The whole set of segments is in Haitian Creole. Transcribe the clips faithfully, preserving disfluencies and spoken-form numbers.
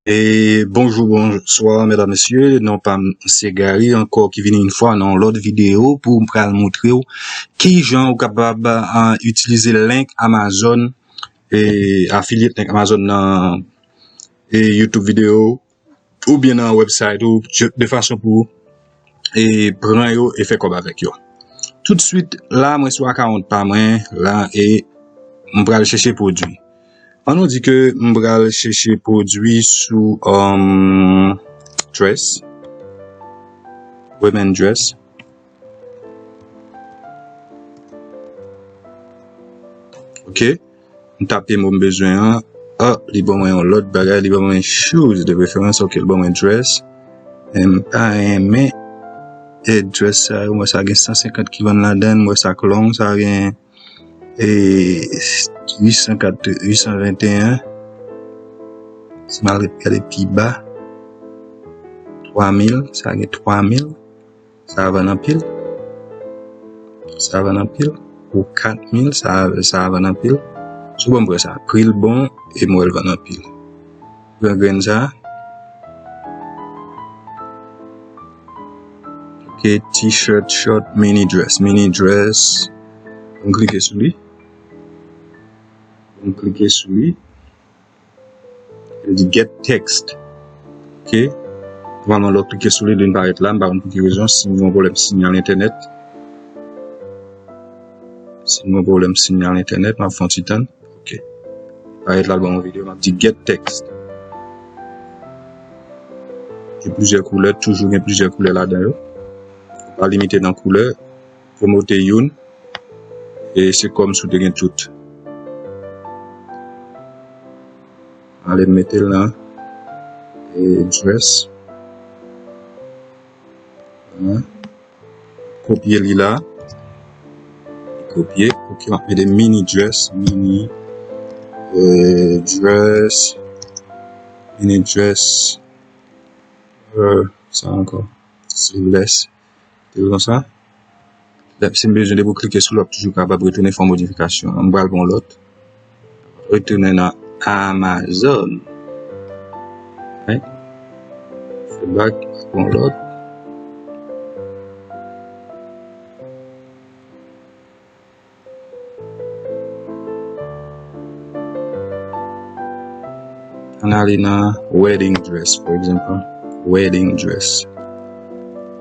E bonjou, bonswa, medam, mesye. Non pa m, se Gary ankò ki vini yon fwa nan yon lòt videyo pou m pral montre w kijan ou kapab, ah, itilize link Amazon, e affiliate link Amazon nan, e YouTube videyo oubyen nan website ou, de fason pou e pran yo e fè kòb avèk yo. Toutswit la, mwen sou akawont pa mwen la e m pral chèche pwodui. Ann nou di ke m pral chèche pwodui sou, um, dress, women dress. Ok. M tape mo m bezwen an. Ah, li ban mwen yon lòt bagay, li ban mwen shoes de preferans. Ok, li ban mwen dress. E m pa renmen e dress sa yo. Mwen sa gen san senkant ki vann ladan l. Mwen sa k long, sa gen e uit san kat, uit san venteyen. Si m al gade pi ba, twa mil, sa gen twa mil. Sa a vann anpil. Sa a vann anpil. Pou kat mil, sa, sa a vann anpil. Si w ban m pran sa, pri l bon, e m wè l vann anpil. Pran grenn sa. Ok, t-shirt, short, mini dress, mini dress. M klike sou li. M klike sou li. Li di get text. Ok. Nòmalman, lè w klike sou li, li parèt la. M pa konn pou ki rezon. Si m gen yon pwoblèm sinyal entènèt. Si m gen yon pwoblèm sinyal entènèt, m ap fè yon ti tann. Ok. Parèt la, l ban m yon videyo. M ap di get text. Gen plizyè koulè, toujou gen plizyè koulè ladan yo. Ou pa limite nan koulè. Pwomote youn. E se kòmsi w te gen tout. Ale m mete l nan e dress. Hein? Kopye li la. Kopye. Ok, m ap mete mini dress. Mini e dress. Mini dress. E, sa ankò. Sleeveless. Te konsa. Lè, si m bezwen, depi w klike sou l, w ap toujou kapab retounen fè yon modifikasyon. M pral pran lòt. Retounen nan Amazon. Right? Fè bak, pran lòt. Ann ale nan wedding dress, for example. Wedding dress.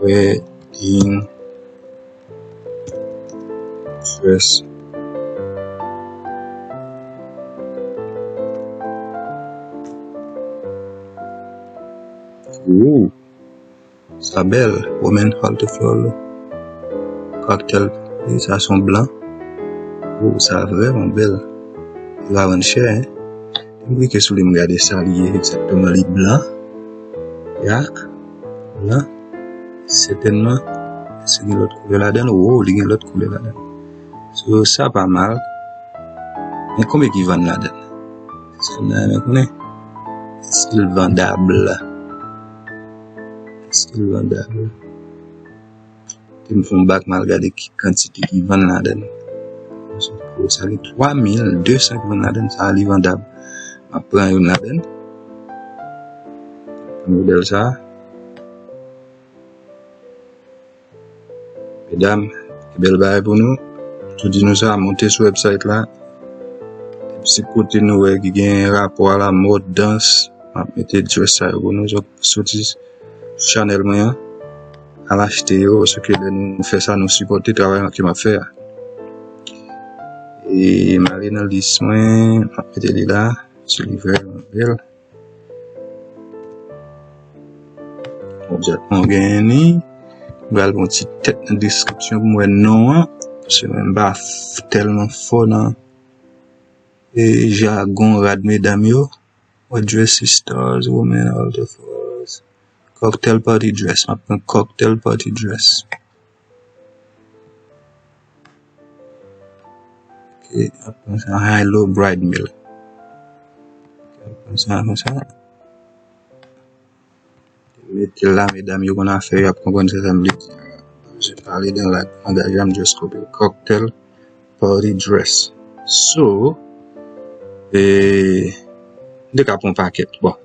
Wedding dress. Ooh. Sa bèl, Women Halter Floral. Cocktail, wi, sa se yon blan. Oh, sa vrèman bèl. Li pa vann chè, hein. M klike sou li, m gade sa li ye egzakteman. Li blan. Ya. Blan. Sètènman. Èske gen lòt koulè ladan l? Oh, li gen lòt koulè ladan l. So, sa pa mal. Men konbyen ki vann ladan l? Se sa m ta renmen konnen. Èske l vandab? Èske l vandab? Te m fè yon bak, m al gade ki kantite ki vann ladan l. Sa gen twa mil de san ki vann ladan l, sa li vandab. M ap pran youn ladan l. Pran modèl sa. Medam, gen bèl bagay pou nou. Tou di nou sa, monte sou website la. Depi se kote nou wè ki gen rapò a lamòd, dans, m ap mete dress sa yo pou nou. Sòti sou chanèl mwen an, al achte yo, paske lè nou fè sa, nou sipòte travay ke m ap fè a. E m ale nan lis mwen, m ap mete li la, se li vrèman bèl. Object mwen genyen ni. M pral pran ti tèt nan deskripsyon pou m wè non an. Paske mwen m pa f- tèlman fò nan e jagon rad medam yo. Wè dress sisters, women all the fours. Cocktail party dress. M ap pran cocktail party dress. Ok, apre sa, high low bride meal. Ok, apre sa, konsa. Mete la, medam yo konn afè yo, y ap konprann sa sa m vle di. Mwen pale de la, langaj la, m just kopi. Cocktail party dress. So, e, m te ka pran pakèt. Bon,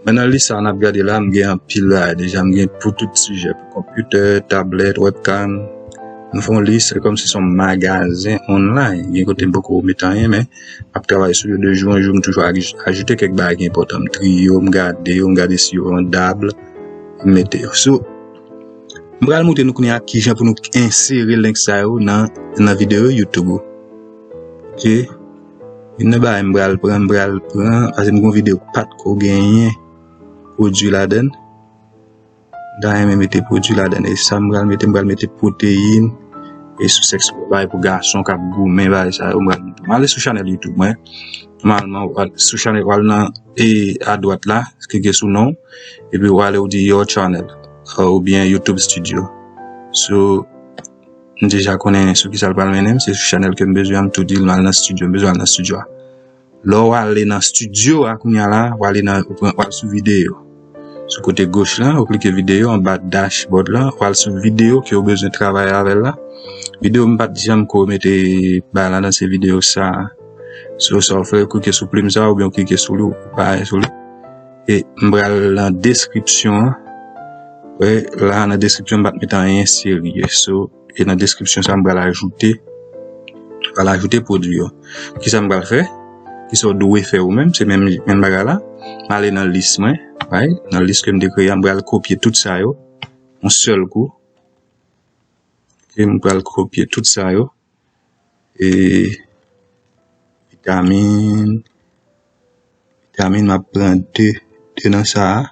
Mwen nan lis sa a n ap gade la, m gen anpil bagay deja. M gen pou tout sijè, pou konpitè, tablèt, webcam. M fè yon lis, se kòmsi se yon magazen online. Gen kote m poko met anyen, men m ap travay sou yo de jou an jou. M toujou aj-, ajoute kèk bagay ki enpòtan. M triye yo, m gade yo, m gade si yo vandab, m mete yo. So, m pral montre nou kounye a kijan pou nou ensere link sa yo nan, nan videyo YouTube ou. Ok. Youn nan bagay m pral pran, m pral pran, paske m gen yon videyo k pa t ko genyen pwodui ladan l. M ta renmen mete pwodui ladan l. E sa m pral mete, m pral mete pwoteyin e sou sèks, bagay pou gason k ap goumen, bagay sa yo, m pral mete. M ale sou chanèl YouTube mwen. Nòmalman, w al sou chanèl, w al nan, e, adwat la, klike sou non, epi w ale, ou di Your Channel, uh, oubyen YouTube Studio. So, m deja konnen sou kisa l pral mennen m, se sou chanèl ke m bezwen an, m tou di l m al nan studio, m bezwen al nan studio a. Lè w ale nan studio a kounye a la, w ale nan, ou pran, w al sou videyo. Sou kote goch lan, ou klike videyo anba dashboard lan, w al sou videyo ke w bezwen travay avè l la. Videyo m pa t janm ko mete bay ladan, se videyo sa a. So, sa w fè, ou klike sou plim sa a, oubyen ou klike sou li, ou parèt sou li. E m pral nan deskripsyon an. Wè, la nan deskripsyon, m pa t mete anyen serye. So, e nan deskripsyon sa, m pral ajoute, m pral ajoute pwodui yo. Kisa m pral fè? Kisa w dwe fè ou menm? Se menm, menm bagay la. M ale nan lis mwen, right? Nan lis ke m te kreye a, m pral kopye tout sa yo yon sèl kou. Ok, m pral kopye tout sa yo. E vitamin, vitamin, m ap pran de, de nan sa a.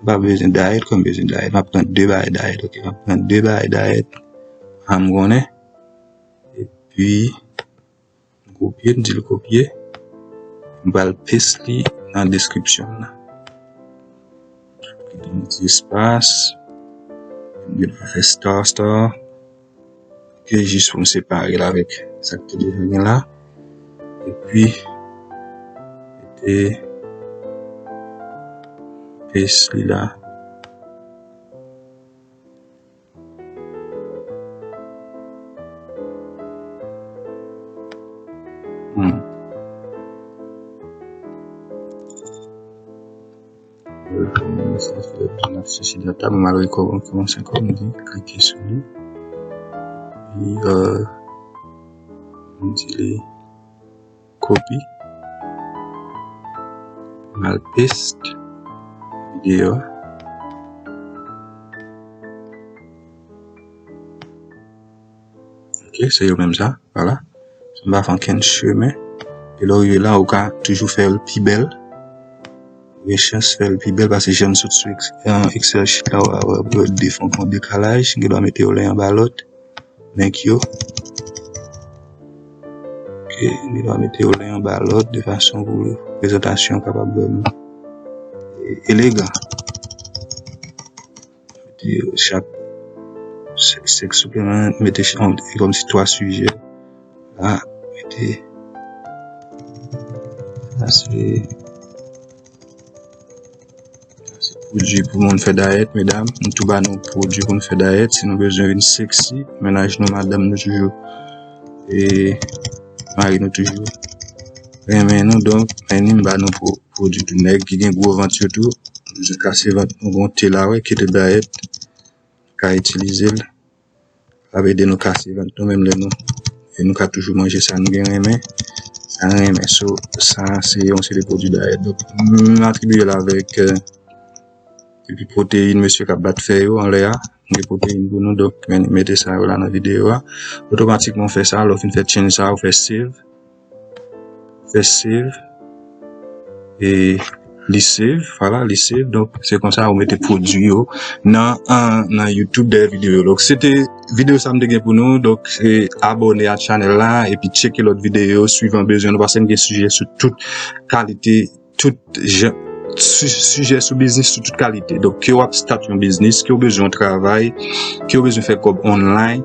M pa bezwen dayèt, kòm m bezwen dayèt, m ap pran de bagay dayèt, ok? M ap pran de bagay dayèt, sa m konnen. Epi, m kopye, m di l kopye. M pral paste li nan deskripsyon an. Kite yon ti espas. M gen dwa fè star, star. Ok, jis pou m separe l avèk sa k te deja gen la. Epi, mete paste li la. Hmm. N ap chèche data, m al rekòmanse ankò, m di klike sou li. Epi, euh, m di li kopi. M al paste videyo a. Ok, se yo menm sa, vwala. M pa fè ankenn chemen. E lè w rive la, ou ka toujou fè l pi bèl. Gen chans fè l pi bèl, paske jan m sot sou Ex-, an Excel sheet la, w a wè, w a wè de fon, fon dekalaj, gen dwa mete yo len anba lòt. Link yo. Ok, li va mete yo len anba lòt de fason pou prezantasyon kapab, e, elegan. Mete chak se-, sèks supleman, mete ch-, on, e kòmsi twa sijè. La, mete, sa se Se pwodui pou moun fè dayèt, medam. Nou tou ba nou pwodui pou nou fè dayèt. Si nou bezwen vin seksi, mennaj nou, madanm nou toujou, e mari nou toujou renmen nou. Donk, men ni m ba nou pwo-, pwodui tou. Nèg ki gen gwo vant yo tou, nou bezwen kase vant nou, gon te la, wè, ki te dayèt, ka itilize l. L ap ede nou kase vant nou, menm lè nou, e nou ka toujou manje sa nou gen renmen, sa n renmen. So, sa se yon seri de pwodui dayèt. Donk, m atribiye l avèk, euh, epi pwoteyin mesye k ap bat fè yo anlè a. M gen pwoteyin pou nou, donk, men, mete sa yo la nan videyo a. Otomatikman, w fè sa, lè w fin fè change sa, w fè save. Fè save. E li save, vwala, li save. Donk, se konsa ou mete pwodui yo nan, an, nan YouTube dèyè videyo yo. Donk, se te videyo sa m te gen pou nou. Donk, se abòne a chanèl la, epi tcheke lòt videyo, swivan bezwen nou, paske m gen sijè sou tout kalite, tout jan, si-, sijè sou biznis sou tout kalite. Donk, ke w ap start yon biznis, ke w bezwen yon travay, ke w bezwen fè kòb online,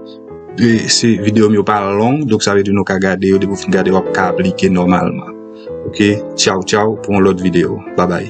e se videyo m yo pa long, donk sa vle di nou ka gade yo, depi w fin gade, w ap ka aplike nòmalman. Ok, tchaw, tchaw, pou yon lòt videyo. Babay.